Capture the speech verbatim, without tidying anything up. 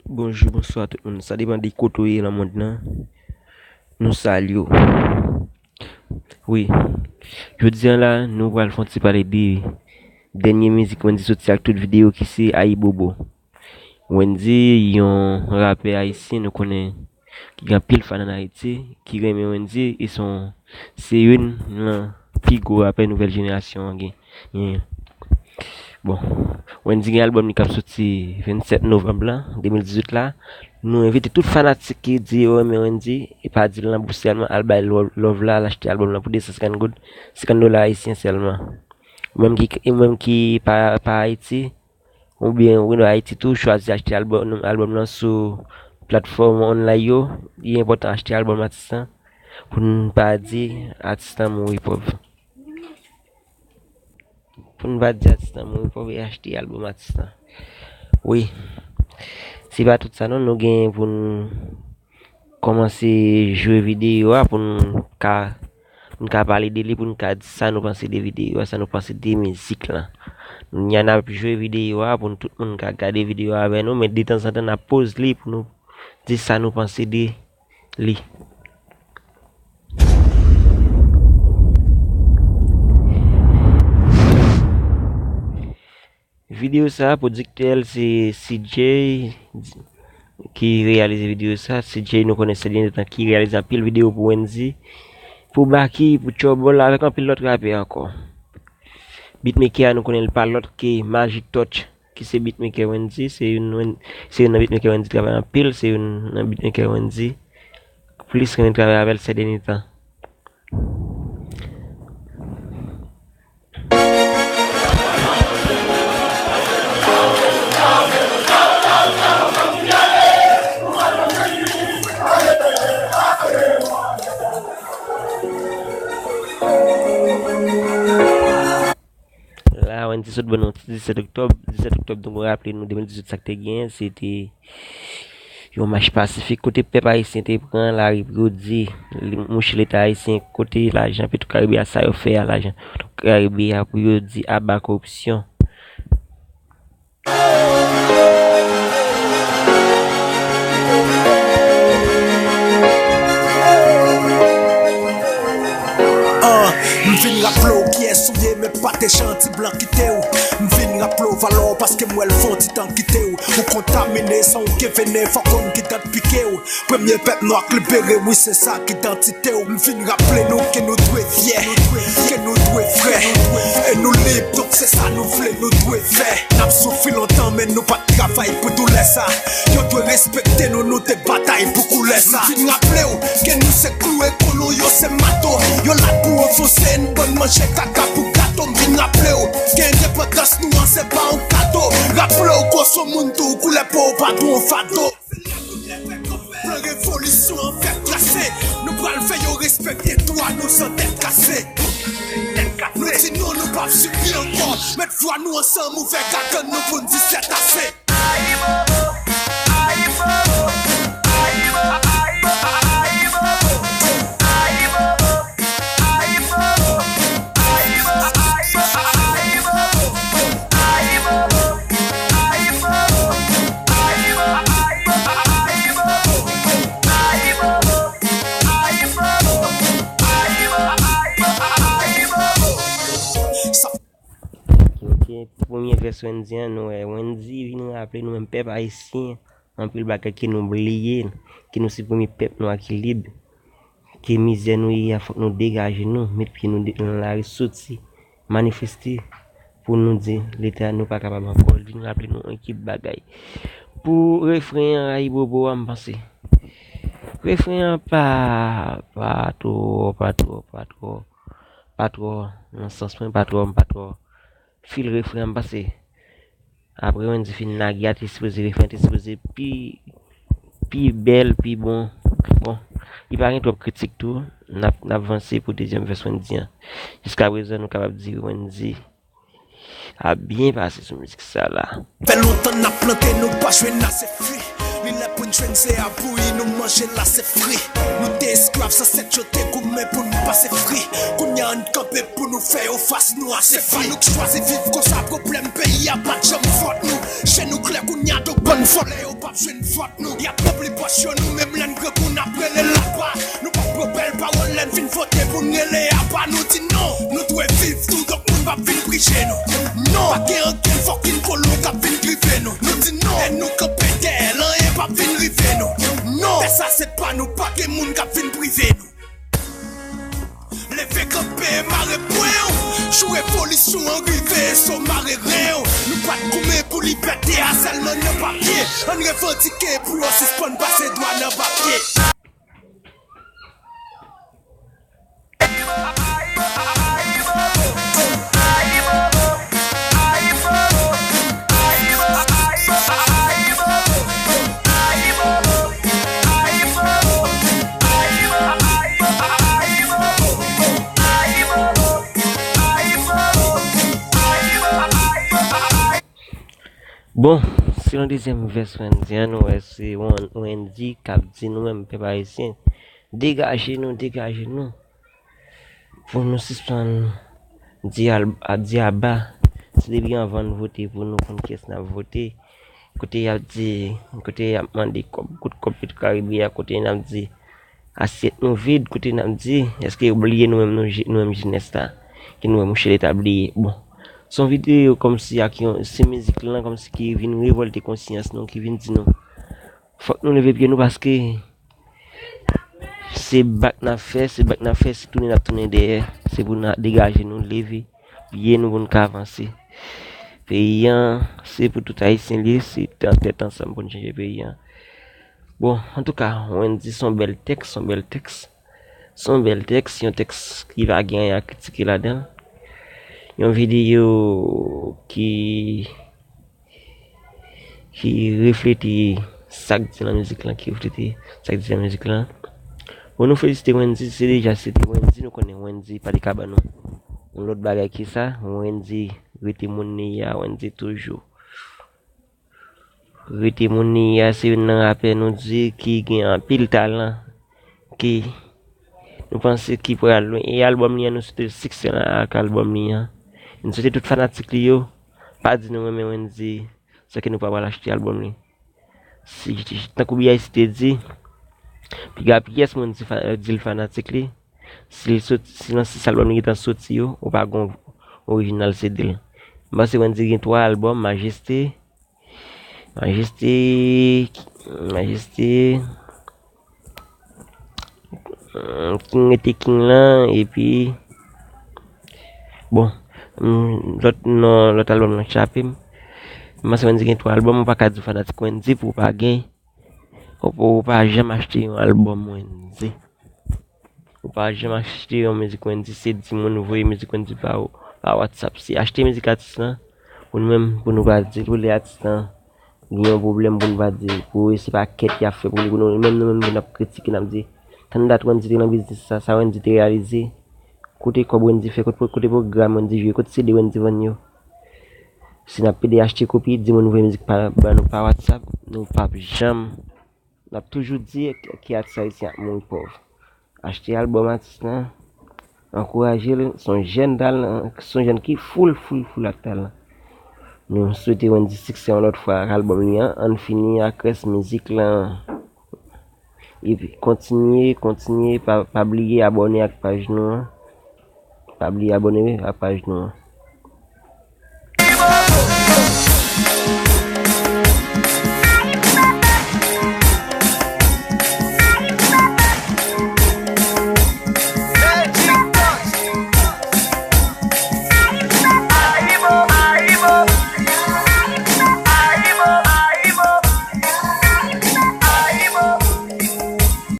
Bonjou, bonswa tout moun. Sa depann de kote w ye nan mond lan. Nou salye w. Wi. Jodi a la, nou pral fè yon ti pale de dènye mizik Wendyy soti ak tout videyo ki se Ayibobo. Wendyy, yon rapè ayisyen nou konnen ki gen anpil fan ann Ayiti, ki renmen Wendyy, e se yon, se youn nan pi gwo rapè nouvèl jenerasyon an gen, genyen. Bon, Wendyy gen albòm li k ap soti vennsèt novanm la, de mil dizuit la. Nou envite tout fanatik ki di yo renmen Wendyy, e pa di l nan bouch sèlman, al bay love, love la, al achte albòm lan pou de san senkant goud, senkant dola ayisyen sèlman. Ou menm ki, ou menm ki pa, pa Ayiti, oubyen ou nan Ayiti tou, chwazi achte albòm, albòm lan sou platfòm online yo, li enpòtan achte albòm atis lan pou n pa di atis lan mouri pòv. Pou n pa di atis lan mouri pòv e achte albòm atis lan. Wi. Se pa tout sa non, nou gen pou n kòmanse jwe videyo a pou n ka, pou n ka pale de li, pou n ka di sa nou panse de videyo a, sa nou panse de mizik lan. Kounye a n ap jwe videyo a pou n, tout moun ka gade videyo a avè nou, men detanzantan n ap poze li pou nou di sa nou panse de li. Videyo sa a, pwodiktè l se C J, ki reyalize videyo sa. C J, nou konnen se li nan ki reyalize anpil videyo pou Wendyy, pou Baky, pou Trouble, avèk anpil lòt rapè ankò. Beatmaker a, nou konnen l pa lòt ke Magic Touch, ki se beatmaker Wendyy, se youn, se youn nan beatmaker Wendyy travay anpil, se youn nan beatmaker Wendyy plis renmen travay avè l sè dènye tan. La, Wendyy sot ban nou disèt oktòb. Disèt oktòb, nou raple nou, de mil dizuit, sa k te genyen, se te yon mach pasifik kote pèp ayisyen te pran lari pou yo di li, mouche Leta ayisyen, kote lajan Petwokaribe a, sa yo fè a lajan Petwokaribe a, pou yo di aba koripsyon. Ah, m vin raple w kiyès ou ye, men pa te jan ti blan kite w. M vin raple w valè w paske m wè l fè yon ti tan kite w. Ou kontamine san w gen venen, fò konn ki dan t pike w. Premye pèp nwa k libere, wi, se sa k idantite w. M vin raple nou ke nou dwe fyè, ke nou dwe frè, e nou lib, donk se sa nou vle, nou dwe fè. N ap soufri lontan, men nou pa t travay pou doulè sa. Yo dwe respekte nou, nou te batay pou koulè sa. M vin raple w ke nou se klou e kolon, yo se mato. Yo la pou anfonse n, ban n manje kaka pou gato. M vin raple w ke endepandans nou an se pa yon kado. Raple w gwoso moun tou, koulè po w pa tou yon fado. Plan revolisyon an fèt trase. Nou pral fè yo respekte dwa nou san tèt kase. Nou di non, nou p ap sibi ankò. Met vwa nou ansanm, ouvè gagann nou pou n di sètase. Ok, ok. Pou premye vès Wendyy an, nou wè Wendyy vin raple nou menm pèp ayisyen anpil bagay ke nou bliye, ke nou se premye pèp nwa ki lib, ke mizè nou ye a, fòk nou degaje nou, met pye nou de-, nan lari, soti, manifeste pou nou di Leta nou pa kapab ankò. Li vin raple nou yon ekip bagay. Pou refren an, Ayibobo a, m panse refren an pa, pa twò, pa twò, pa twò, pa twò nan sans mwen, pa twò, m pa twò fil refren an, m panse apre Wendyy fin lage a, te sipoze refren an te sipoze pi, pi bèl, pi bon. Bon, li pa gen twòp kritik tou. N ap, n ap vanse pou dezyèm vès Wendyy an. Jiskaprezan, nou kapab di Wendyy ap byen pase sou mizik sa la. Fè lontan n ap plante, nou pa jwenn ase fwi. Li lè pou n jwenn, se ap bouyi nou manje la, se fri. Nou te esklav, zansèt yo te goumen pou n pase fri. Kounye a, n kanpe pou nou fè yo fas, nou ase fri. Nou k chwazi viv konsa, pwoblèm peyi a pa t janm fòt nou. Je nou klè kounye a, donk bann vòlè yo pa Ap jwenn vòt nou, y ap ranpli pòch yo, nou menm lè n grangou n ap rele l apa. Nou p ap pran bèl pawòl lè n fin vote pou n rele apa. Nou di non, nou dwe viv tou, donk moun p ap vin prije nou. Non, pa gen ankenn fòkin kolon k ap vin drive nou. Nou di non, lè nou kanpe dèyè l, anyen p ap vin rive nou. Non, tè sa se pa nou, pa gen moun k ap vin prive nou. Leve kanpe, mare pwen w. Jou revolisyon an rive, so mare ren w. Nou pa t goumen pou libète a sèlman nan papye. Ann revandike pou yo sispann pase dwa nan papye. Bon, selon dezyèm vès Wendy an, nou wè se Wen-, Wendy k ap di nou menm pèp ayisyen, degaje nou, degaje nou. Pou nou sispann di al-, a, di aba. Se depi anvan n vote pou nou konn kiyès n ap vote. Kote y ap di, kote y ap mande kòb, kout kòb Petwokaribe a, kote n ap di asyèt nou vid, kote n ap di, èske yo bliye nou menm, nou je-, nou menm jenès la, ke nou wè mouche Leta bliye. Bon, se yon videyo kòmsi ak yon, se mizik lan kòmsi ki vin revòlte konsyans nou, ki vin di nou, fòk nou leve pye nou paske se bak n ap fè, se bak n ap fè, se tounen n ap tounen dèyè. Se pou n degaje nou, leve pye nou pou n ka avanse. Peyi an, se pou tout Ayisyen li ye, se tèt ansanm pou n chanje peyi an. Bon, antouka, Wendy, se yon bèl tèks, se yon bèl tèks. Se yon bèl tèks, yon tèks ki pa gen anyen a kritike ladan l. Yon videyo ki ki reflete sa k di nan mizik lan, ki reflete sa k di nan mizik lan. Bon, nou felisite Wendy, se deja se te Wendy, nou konnen Wendy pa te ka ban nou yon lòt bagay ki sa. Wendy rete moun li ye a, Wendy toujou rete moun li ye a, se youn nan rapè nou di ki gen anpil talan, ki nou panse ki pral lwen. E albòm li an, nou swete l siksè ak albòm li an. Nou swete tout fanatik li yo, pa di nou renmen Wendy, sèke nou pa pral achte albòm li. Si, tankou B I C te di, piga pyès moun di fa-, di l fanatik li, si l sot-, si nan sis albòm li gentan soti yo, ou pa gon orijinal C D l. M panse Wendy gen twa albòm, Majeste, Majeste, Majeste, King rete King lan, epi, bon, lòt non, lòt albòm lan chape m. M panse Wendy gen twa albòm, ou pa ka di w fanatik Wendy pou w pa gen, ou, ou pa janm achte yon albòm Wendy. Ou pa janm achte yon mizik Wendy, se di moun voye mizik Wendy pa, pa WhatsApp. Se achte mizik atis lan, pou nou menm, pou nou pa di l, pou lè atis lan gen yon pwoblèm, pou nou pa di l, pou yo se pa kèt y ap fè pou li, pou nou menm, nou menm pou n ap kritike, n ap di, tann dat Wendy te nan biznis sa, sa Wendy te reyalize, kote kòb Wendy fè, kote, kote pwogram Wendy jwe, kote C D Wendy vann yo. Si n ap pede achte kopi, di moun voye mizik pa, ba nou pa WhatsApp, nou p ap janm N ap toujou di ke atis ayisyen ap mouri pòv. Achte albòm atis lan, ankouraje l, se yon jèn talan, se yon jèn ki full, full, full ak talan. Nou swete Wendy siksè yon lòt fwa ak albòm li an. Ann fini ak rès mizik lan. Epi kontinye, kontinye, pa, pa bliye abòne ak paj nou an. Pa bliye abòne ak paj nou an.